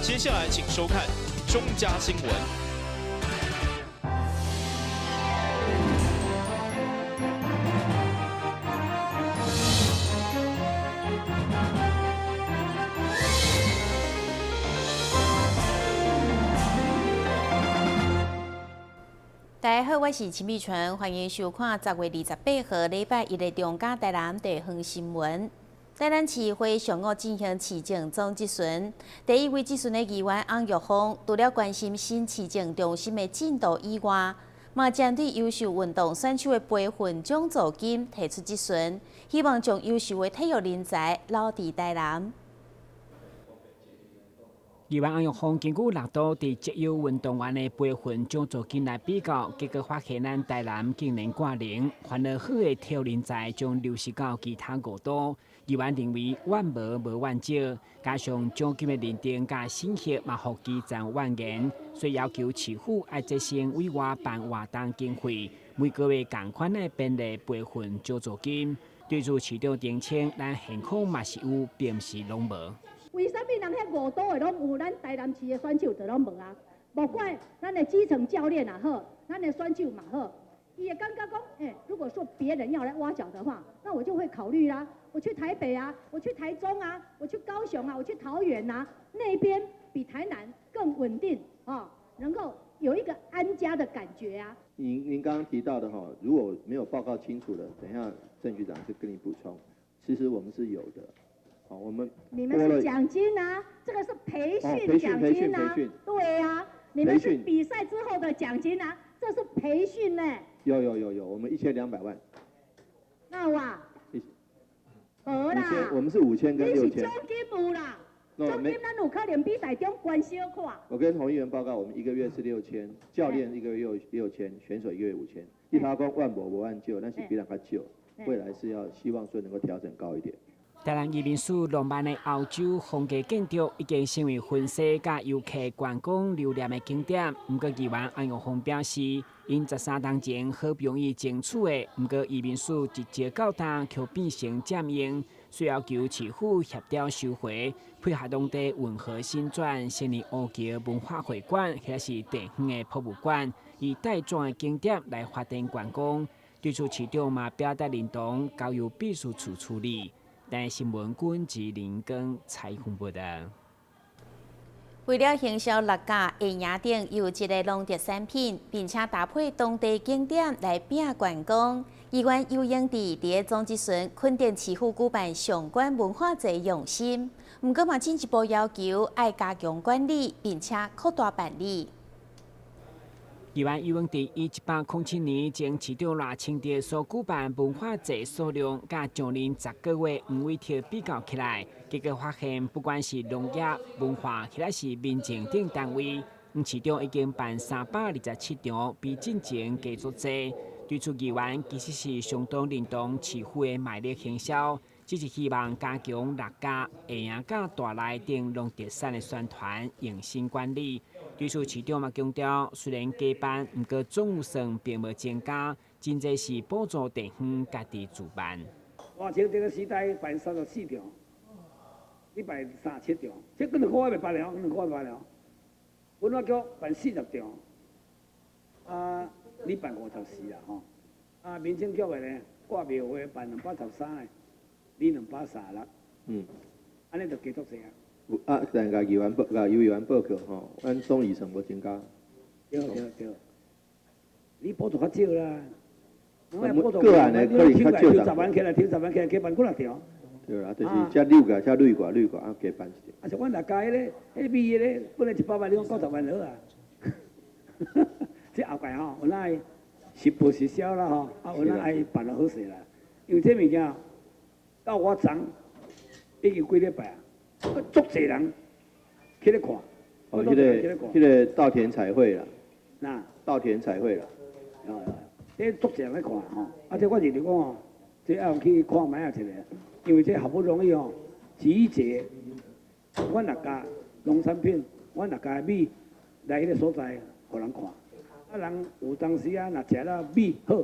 接下來請收看中嘉新聞。大家好，我是陳美純，歡迎收看10月28號禮拜一的中嘉台南地方新聞。台南市會上午進行市政總質詢，第一位質詢的議員翁玉鳳，除了關心新市政中心的進度以外，嘛針對優秀運動選手的培訓獎助金提出質詢，希望將優秀的體育人才留佇台南。議員翁玉鳳根據六都佇職業運動員的培訓獎助金來比較，結果發現咱台南竟然掛零，反而好的體育人才將流失到其他五都。議員認為怨無無怨少，加上獎金的認定佮審核嘛，予基層怨言，所以要求市府愛節省委外辦活動經費，每個月仝款的編列培訓獎助金。對此市長澄清，咱現況嘛是有，並毋是攏無。為啥物人遐五都的攏有，咱台南市的選手就攏無啊？無管咱的基層教練也好，咱的選手嘛好，伊會感覺講，如果說別人要來挖角的話，那我就會考慮啦。我去台北啊，我去台中啊，我去高雄啊，我去桃園啊，那邊比台南更穩定啊，能夠有一個安家的感覺啊。您剛剛提到的哈，如果沒有報告清楚的，等一下鄭局長就跟你補充。其實我們是有的。好，我們你們是獎金啊，這個是培訓獎金啊，對啊，你們是比賽之後的獎金啊，這是培訓呢。有有有有，我們1200萬。那哇，無啦，我們是5000跟6000。你是獎金有啦，獎金咱有可能比賽中懸小可。我跟洪議員報告，我們一個月是六千，教練一個月6000，選手一個月5000。一他講萬無無萬少，但是比人較少，未來是要希望說能夠調整高一點。台南移民署浪漫的歐洲風格建築已經成為分析佮遊客觀光留念的景點。毋過議員翁玉鳳表示，𪜶13冬前好不容易爭取的，毋過移民署一招到今卻變成佔用，需要求市府協調收回，配合當地運河新轉，成立烏橋文化會館，或者是地方的博物館，以帶狀的景點來發展觀光。對此市長嘛表達認同，交由秘書處處理。台新聞君自林根採訪報道。為了行銷六甲下營頂優質的農特產品，並且搭配當地景點來拼觀光，議員游榮智佇總質詢肯定市府舉辦上關文化節用心，毋過嘛進一步要求愛加強管理，並且擴大辦理。議員游榮智以107年前市長賴清德所舉辦文化節數量，佮上任10個月黃偉哲比較起來，結果發現，不管是農業、文化，或者是民政等單位，黃市長已經辦327場，比進前加足濟。對此議員其實是相當認同市府的賣力行銷，只是希望加強六甲、下營佮大內等農特產的宣傳、用心管理。對此市長嘛強調，雖然加辦，毋過總預算並無增加，真濟是補助地方家己自辦。賴清德時代辦34場，你辦37場，這幾兩個月袂辦了，兩個月辦了。文化局辦40場，啊，你辦54啦吼。啊，民政局的呢，掛廟會辦213個，你236。按呢就加足濟啊。啊，但共議員報，共游議員報告吼，阮總預算無增加。對對對，你補助較少啦。個案的可能較少。10萬起來，抽10萬起來，加辦幾若條。對啦，就是遮六個，遮累掛累掛啊，加辦一點。啊，像阮六家彼个，彼米彼个，本來100萬，你講90萬好啊。這後蓋吼，有哪會實報實銷啦吼，啊有哪愛辦得好勢啦。因為這物件到我昨已經幾禮拜啊。足濟人去咧看，哦，彼个稻田彩繪啦，哪？稻田彩繪啦，哦，這足濟人咧看吼，啊，這我是咧講哦，這愛去看覓仔一个，因為這好不容易哦，集結阮六家農產品，阮六家的米來彼个所在，予人看，啊，人有當時啊，若食了米好，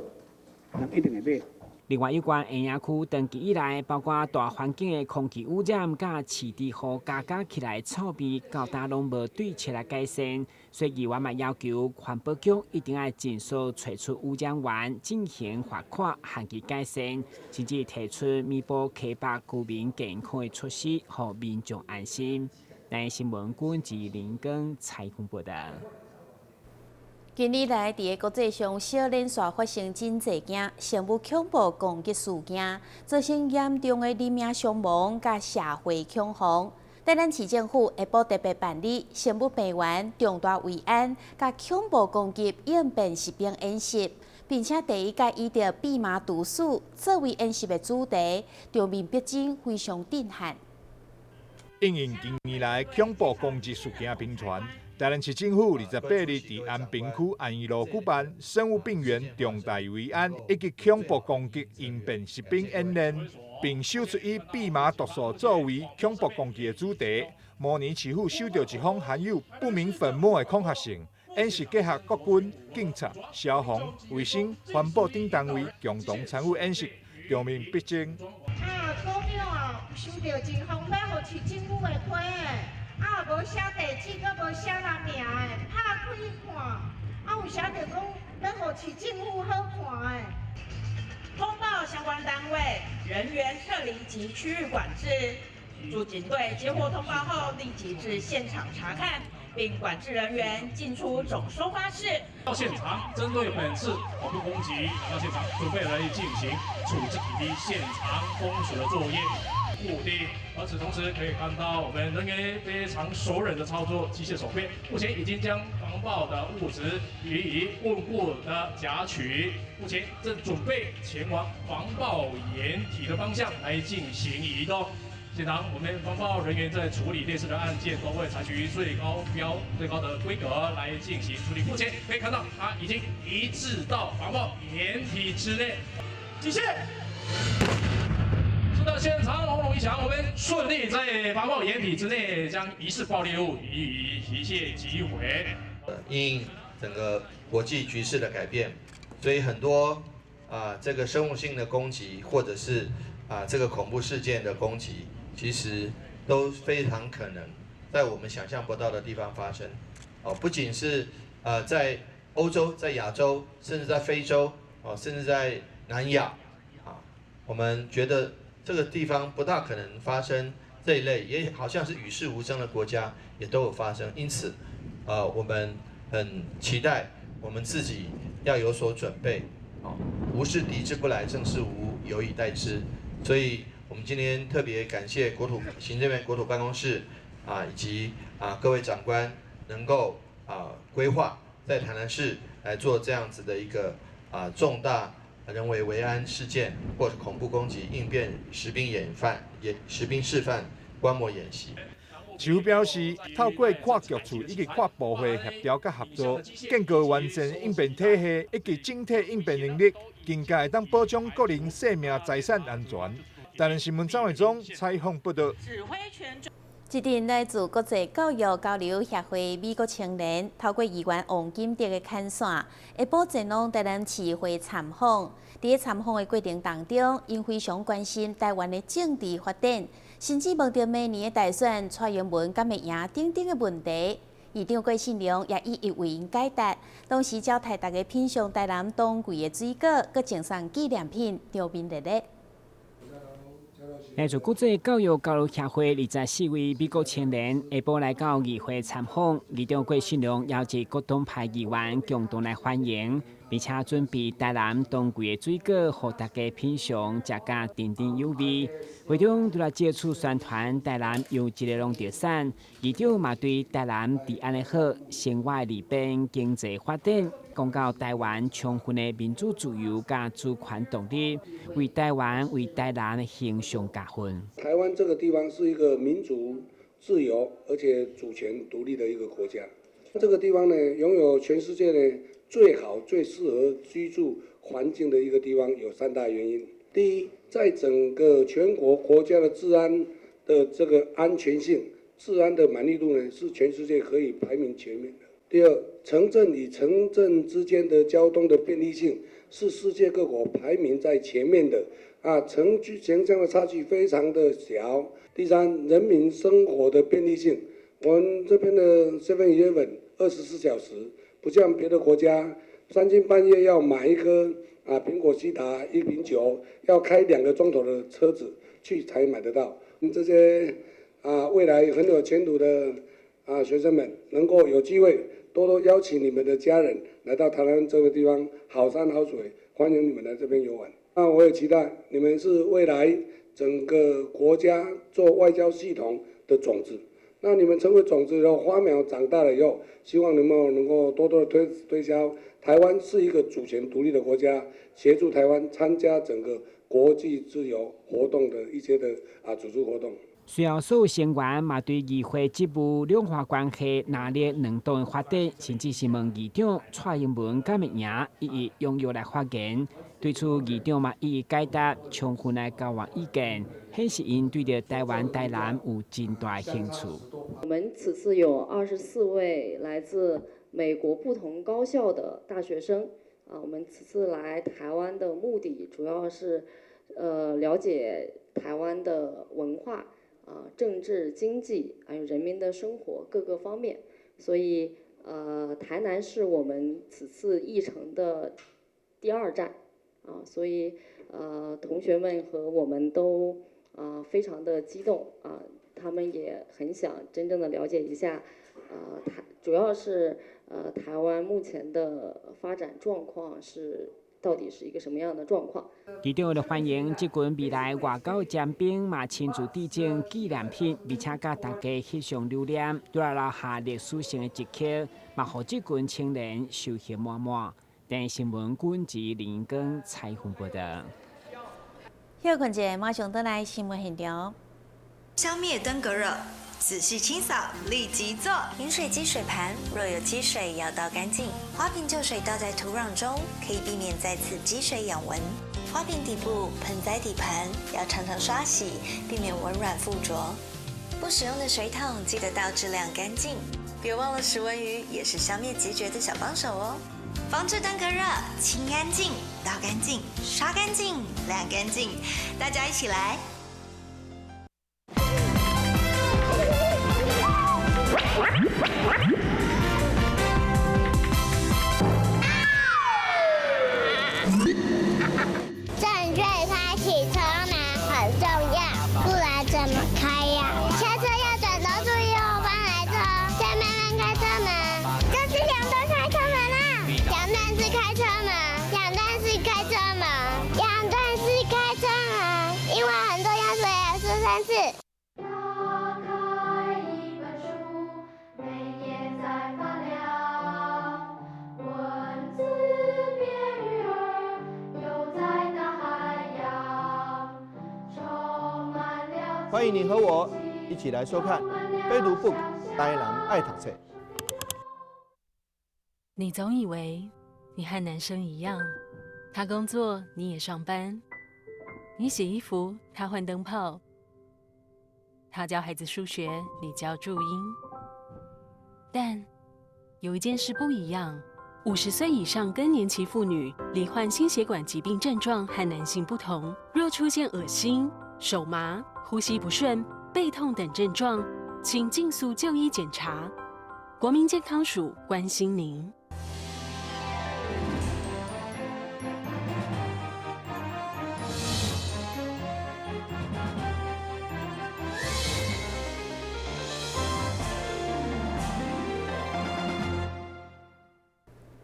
人一定會買。另外，有關莺莺區長期以來，包括大環境的空氣污染、佮飼豬戶加加起來臭味，到今攏無對策來改善，所以議員嘛要求環保局一定愛盡速揣出污染源進行罰款，限期改善，甚至提出彌補溪北居民健康的措施，予民眾安心。台新聞郭志林跟采訪報道。近年來，佇個國際上小連續發生真濟件生物恐怖攻擊事件，造成嚴重的人命傷亡佮社會恐慌。台南市政府下晡特別辦理生物病原重大危安佮恐怖攻擊應變實兵演習，並且第一屆以著蓖麻毒素作為演習的主題，場面逼真，非常震撼。因應近年來恐怖攻擊事件頻傳，台南市政府28日佇安平區安義路舉辦生物病原重大危安以及恐怖攻擊應變實兵演練，並首出以蓖麻毒素作為恐怖攻擊的主題，模擬市府收到一封含有不明粉末的恐嚇信，演習結合國軍、警察、消防、衛生、環保等單位共同參與演習，場面逼真。啊，股長啊，收著一封欲予市政府的批的。啊，無寫地址，閣無寫人名的，拍開看，啊有寫著講欲予市政府好看的。通報相關單位人員撤離及區域管制。駐警隊接獲通報後，立即至現場查看，並管制人員進出總收發室。到現場，針對本次恐怖攻擊，到現場準備來進行處置以及現場封鎖的作業。固定，而此同時可以看到我們人員非常熟練的操作機械手臂，目前已經將防爆的物質予以穩固的夾取，目前正準備前往防爆掩體的方向來進行移動。現場我們防爆人員在處理類似的案件，都會採取最高標、最高的規格來進行處理。目前可以看到，它已經移至到防爆掩體之內。機械。是的，現場轟隆一響，我們順利在防爆掩體之內將疑似爆裂物予以機械擊毀。因整個國際局勢的改變，所以很多這個生物性的攻擊，或者是這個恐怖事件的攻擊，其實都非常可能在我們想象不到的地方發生。哦，不僅是在歐洲、在亞洲，甚至在非洲，哦，甚至在南亞，啊，我們覺得這個地方不大可能發生這一類，也好像是與世無爭的國家，也都有發生。因此，我們很期待我們自己要有所準備，哦，無事敵之不來，正是吾有以待之。所以，我們今天特別感謝國土行政院國土辦公室啊，以及各位長官能夠規劃在台南市來做這樣子的一個重大人為危安事件或者恐怖攻擊應變實兵演範、演實兵示範觀摩演習。市府表示，透過跨局處以及跨部會協調佮合作，建構完善應變體系以及整體應變能力，更加會當保障國人生命財產安全。台南新聞張偉忠採訪報道。這陣來自國際教育交流協會美國青年，透過議員王金德的牽線，下晡前往台南市會參訪。佇參訪的過程當中，𪜶非常關心台灣的政治發展，甚至問著明年的大選蔡英文敢會贏等等的問題。議長郭信良也一一為𪜶解答。同時招待大家品嘗台南當季的水果，閣贈送紀念品，場面熱烈。來自國際教育交流協會24位美國青年下晡來到議會參訪，議長郭信良邀集各黨派議員共同來歡迎，並且準備台南當季的水果，予大家品嘗，食甲津津有味。會中除了借此宣傳台南優質的農特產，議長嘛對台南治安的好、生活利便、經濟發展，講到台灣充分的民主自由佮主權獨立，為台灣、為台南的形象加分。台灣這個地方是一個民主、自由而且主權獨立的一個國家。這個地方呢，擁有全世界呢最好、最適合居住環境的一個地方，有三大原因。第一，在整個全國國家的治安的這個安全性、治安的滿意度呢，是全世界可以排名前面的。第二，城鎮與城鎮之間的交通的便利性是世界各國排名在前面的，啊，城區城鄉的差距非常的小。第三，人民生活的便利性，我們這邊的 7-Eleven 24小時，不像別的國家，三更半夜要買一顆啊蘋果西打一瓶酒，要開2個鐘頭的車子去才買得到。這些啊未來很有前途的啊學生們，能夠有機會多多邀請你們的家人來到台灣這個地方，好山好水，歡迎你們來這邊遊玩。那我也期待你們是未來整個國家做外交系統的種子。那你們成為種子的花苗長大了以後，希望你們能夠多多的推銷台灣是一個主權獨立的國家，協助台灣參加整個國際自由活動的一些的啊組織活動。隨後，所有成員嘛對議會職務、兩岸關係、藍綠兩黨的發展，甚至是問議長蔡英文敢會贏，一一踴躍來發言。對此，議長嘛一一解答，充分來交換意見，顯示𪜶對著台灣、台南有真大興趣。我們此次有24位來自美國不同高校的大學生，啊，我們此次來台灣的目的主要是，了解台灣的文化。啊，政治、經濟，還有人民的生活各個方面，所以，台南是我們此次議程的第2站，啊，所以，同學們和我們都啊非常的激動啊，他們也很想真正的了解一下，主要是台灣目前的發展狀況是。到底是一個什麼樣的狀況？議長為了歡迎這群未來外交尖兵，嘛親自致贈紀念品，而且佮大家翕相留念，對來留下歷史性的一刻，嘛予這群青年收穫滿滿。電視新聞軍事林光采訪報道。休困者馬上轉來新聞現場。消滅登革熱，仔細清掃，立即做。飲水機水盤若有積水，要倒乾淨。花瓶舊水倒在土壤中，可以避免再次積水養蚊。花瓶底部、盆栽底盤要常常刷洗，避免蚊卵附着。不使用的水桶記得倒置晾乾淨。別忘了食蚊魚也是消滅孑孓的小幫手哦。防治登革熱，清乾淨，倒乾淨，刷乾淨，晾乾淨，大家一起來。正確開啟車門很重要，不然怎麼開呀？下車要轉頭注意後方來車，再慢慢開車門。這是兩段開車門啦，兩段式開車門，兩段式開車門，兩段式開車門，因為很重要，所以要說3次。歡迎你和我一起來收看《非讀 book 台南愛讀冊》。你總以為你和男生一樣，他工作你也上班，你洗衣服他換燈泡，他教孩子數學你教注音。但有一件事不一樣，50歲以上更年期婦女罹患心血管疾病症狀和男性不同，若出現噁心、手麻、呼吸不順、背痛等症狀，請盡速就醫檢查。國民健康署關心您。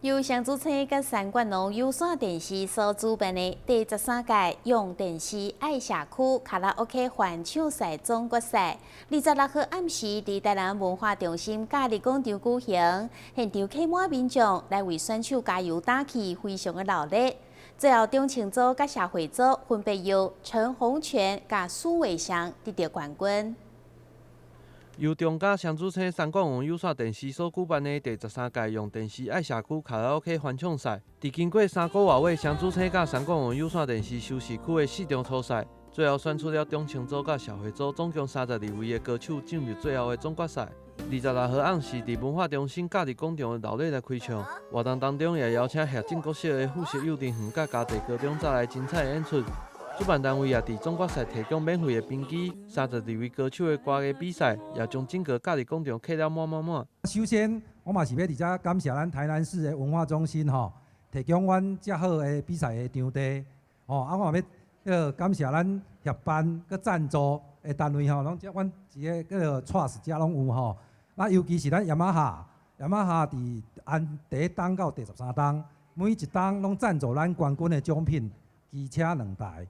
由双子星佮三冠龙有线电视所主办的第13届用电视爱社区卡拉 OK 欢唱赛总决赛，26号暗时伫台南文化中心假日广场举行，现场客满民众来为选手加油打气，非常的热闹。最后，中青组佮社会组分别由陈鸿权佮苏伟翔得到冠军。由中嘉双子星三冠王有线电视所举办的第13届用电视爱社区卡拉 OK 欢唱赛，伫经过3个外的双子星佮三冠王有线电视收视区的4场初赛，最后选出了中青组佮社会组总共32位的歌手进入最后的总决赛。26号暗时，伫文化中心假日广场的闹热来开唱。活动当中也邀请协进国小的附设幼稚园佮嘉地高中再来精彩的演出。主办单位也伫总决赛提供免费的冰机，32位歌手的歌艺比赛也将整个假日广场客了满满满。首先，我嘛是欲伫遮感谢咱台南市的文化中心吼，提供阮遮好的比赛的场地，吼啊，我嘛欲彼个感谢咱协办佮赞助的单位吼，拢遮阮一个叫做 Trust 遮拢有吼。啊，尤其是咱雅马哈，雅马哈伫按第一档到第13档，每一档拢赞助咱冠军的奖品，机车两台。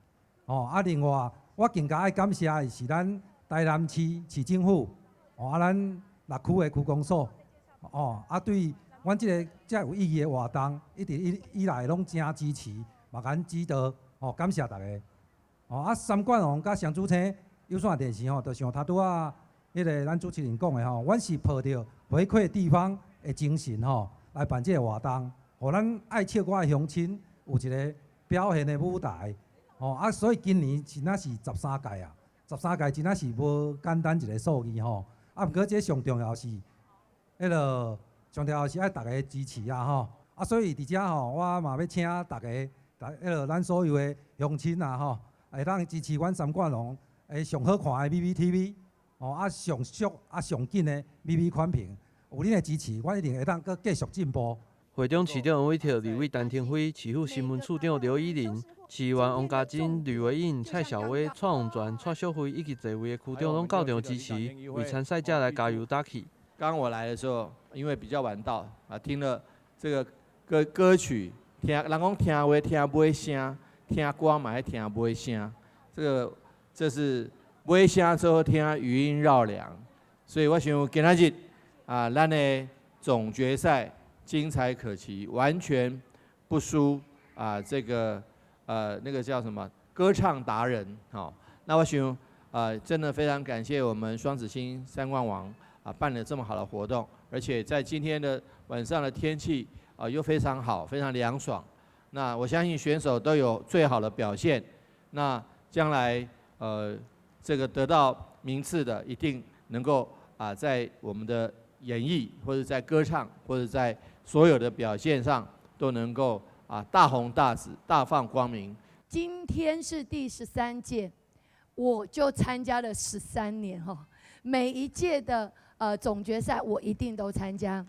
哦，啊，另外我更加爱感谢的是咱台南市市政府，哦，啊，咱六区的区公所，哦，啊，对阮这个遮有意义的活动，一直以以来拢真支持，嘛共阮指导，哦，感谢大家。哦，啊，三冠王佮双子星有线电视吼，就像头拄仔彼个咱主持人讲的吼，阮是抱著回馈地方的精神吼，来办这个活动，予咱爱唱歌的乡亲有一个表现的舞台。吼啊，所以今年真正是十三届啊，十三届真正是无简单一个数字吼。啊，毋过这上重要是，彼个上重要是爱大家支持啊吼。啊，所以伫遮吼，我嘛欲请大家，大彼个咱所有的乡亲啊吼，会当支持阮三冠王的上好看的 VVTV，吼啊上俗啊上紧的 VV 宽频，有恁的支持，阮一定会当阁继续进步。会长市长委托立委陈亭妃、市府新闻处长刘以玲、市议员王家珍、吕维颖、蔡小薇、蔡宏全、蔡小慧以及济位的区长拢到场支持，为参赛者来加油打气。刚我来的时候，因为比较晚到啊，听了这个歌歌曲，听人讲听话听尾声，听歌嘛爱听尾声，这个这是尾声最好听，余音绕梁。所以我想今仔日啊，咱的总决赛精彩可期，完全不输啊！这个那个叫什么歌唱达人，好，那我想啊，真的非常感谢我们双子星三冠王啊办了这么好的活动，而且在今天的晚上的天气啊又非常好，非常凉爽。那我相信选手都有最好的表现，那将来这个得到名次的一定能够啊在我们的演绎或者在歌唱或者在所有的表现上都能够啊大红大紫、大放光明。今天是第13届，我就参加了13年哈，每一届的总决赛我一定都参加。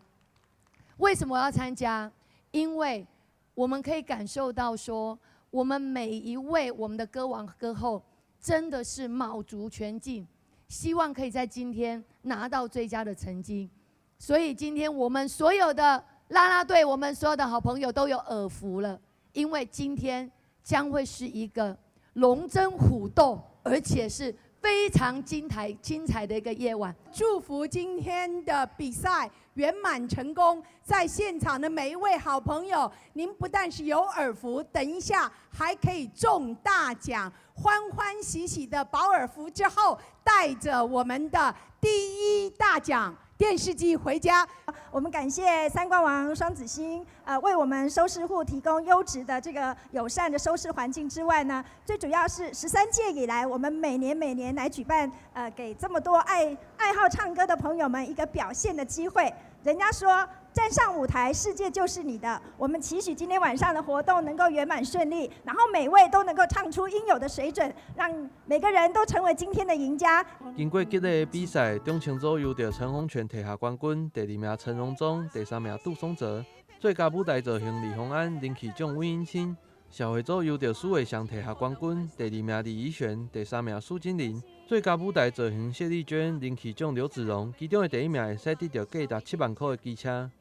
为什么我要参加？因为我们可以感受到说，我们每一位我们的歌王歌后真的是卯足全劲，希望可以在今天拿到最佳的成绩。所以今天我们所有的啦啦队，我们所有的好朋友都有耳福了，因为今天将会是一个龙争虎斗，而且是非常精彩精彩的一个夜晚。祝福今天的比赛圆满成功，在现场的每一位好朋友，您不但是有耳福，等一下还可以中大奖，欢欢喜喜的保耳福之后，带着我们的第一大奖电视机回家。我们感谢三冠王双子星，为我们收视户提供优质的这个友善的收视环境之外呢，最主要是13届以来，我们每年每年来举办，给这么多爱好唱歌的朋友们一个表现的机会。人家说站上舞台，世界就是你的。我们期许今天晚上的活动能够圆满顺利，然后每位都能够唱出应有的水准，让每个人都成为今天的赢家。经过激烈的比赛，中青组由著陈鸿权提下冠军，第二名陈荣忠，第三名杜松哲。最佳舞台造型李宏安，人气奖温英清。社会组由著苏伟祥提下冠军，第二名李怡璇，第三名苏金玲。最佳舞台造型谢丽娟，人气奖刘子荣。其中的第一名会使得著价值7万块的机车。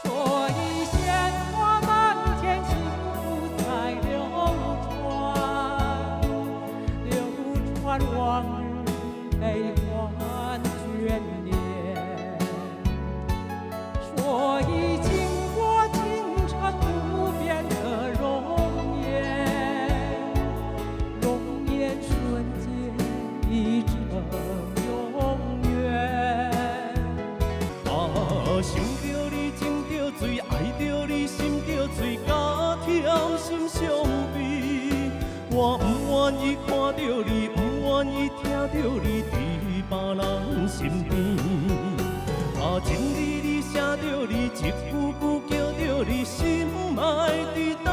所以鲜花满天，幸福在流传，流传往日悲欢眷恋。所以倾国倾城不变的容颜，容颜瞬间已成永远。啊，想著你，情著醉，爱著你，心著醉，甲痛心相悲。我我毋愿意看著你，毋愿意听著你伫别人身边。啊，一字字写著你，一句句叫著你，心爱伫佗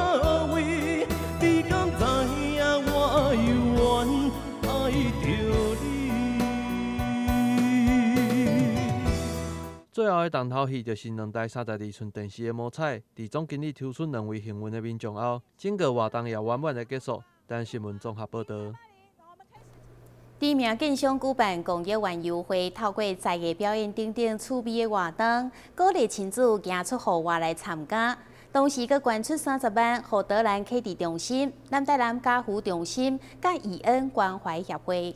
位？你敢知影我犹原爱著你？最後的重頭戲就是兩台32寸電視的摸彩，佇總經理抽出兩位幸運的民眾後，整個活動也圓滿的結束。台新聞綜合報導。知名建商舉辦公益園遊會，透過才藝表演等等趣味的活動，鼓勵親子行出戶外來參加。同時，閣捐出30萬，予德蘭啟智中心、南台南家扶中心、佮義恩關懷協會。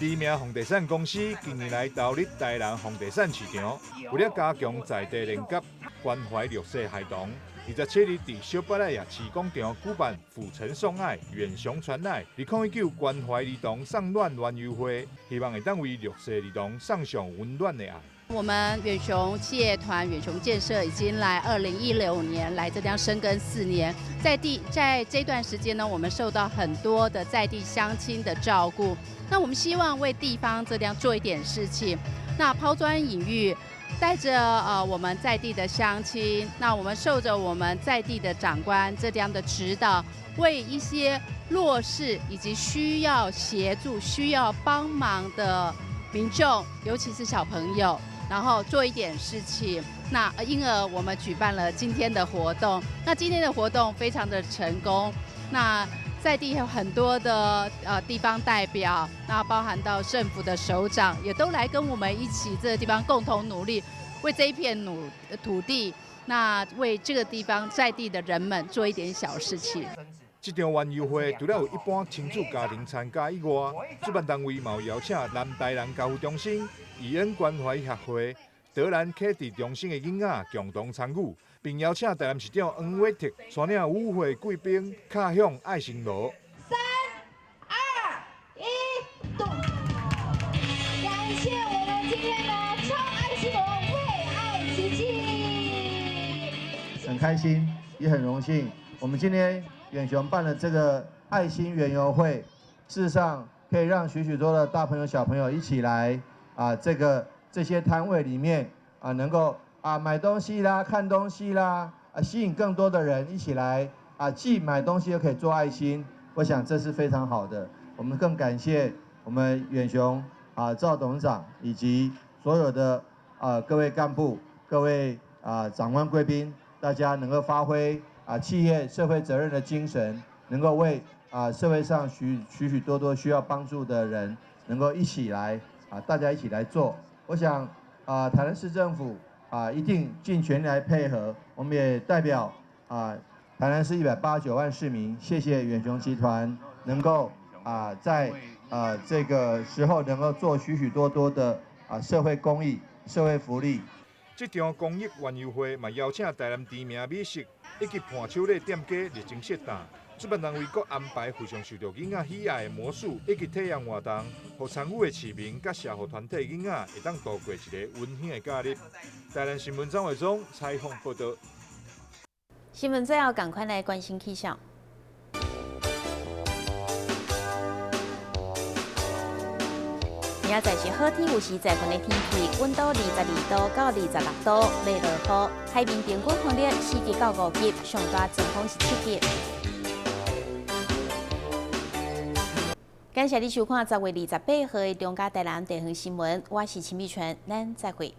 知名房地產公司近年來投入台南房地產市場，為了加強在地連結、關懷弱勢孩童，27日佇小巴拉亞市廣場舉辦“府城送愛，遠雄傳愛 ”2019關懷兒童送暖園遊會，希望會當為弱勢兒童送上溫暖的愛。我們遠雄企業團、遠雄建設已經來2016年來這地方深耕4年，在這段時間呢，我們受到很多的在地鄉親的照顧。那我們希望為地方這地方做一點事情，那拋磚引玉，帶着我們在地的鄉親，那我們受着我們在地的長官這樣的指導，為一些弱勢以及需要協助、需要幫忙的民眾，尤其是小朋友，然後做一點事情。那因而我們舉辦了今天的活動。那今天的活動非常的成功。那在地有很多的地方代表，那包含到政府的首長，也都來跟我們一起這個地方共同努力，為這一片土地，那為這個地方在地的人們做一點小事情。這場園遊會除了有一般親子家庭參加以外，主辦單位嘛有邀請南台南家扶中心、義恩關懷協會、德蘭啟智中心的囡仔共同參與，並邀請台南市長黃偉哲率領舞會貴賓敲響愛心鑼。3、2、1，動！感謝我們今天的唱愛心鑼，為愛基金。很開心，也很榮幸，我們今天遠雄辦了這個愛心園遊會，事實上可以讓許許多的大朋友小朋友一起來啊，這些攤位裡面啊，能夠啊買東西啦、看東西啦，啊吸引更多的人一起來啊，既買東西又可以做愛心，我想這是非常好的。我們更感謝我們遠雄啊趙董事長以及所有的啊各位幹部、各位啊長官貴賓，大家能夠發揮啊企業社會責任的精神，能夠為啊社會上許許多多需要幫助的人，能夠一起來啊大家一起來做。我想啊台南市政府啊一定盡全力來配合，我們也代表啊台南市189萬市民，謝謝遠雄集團能夠啊在啊這個時候能夠做許許多多的啊社會公益、社會福利。這場公益園遊會嘛邀請台南知名美食以及伴手禮店家熱情設檔，主辦單位閣安排非常受著囡仔喜愛的魔術以及體驗活動，予參與的市民佮社福團體囡仔會當度過一个溫馨的假日。台南新聞張偉忠採訪報道。新聞最後，趕快來關心氣象。明仔載是好天，有時在雲的天氣，溫度22度到26度，袂落雨。海面平均風力4級到5級，上大陣風是7級。感謝你收看10月28號的中嘉台南地方新聞，我是陳美泉，咱再會。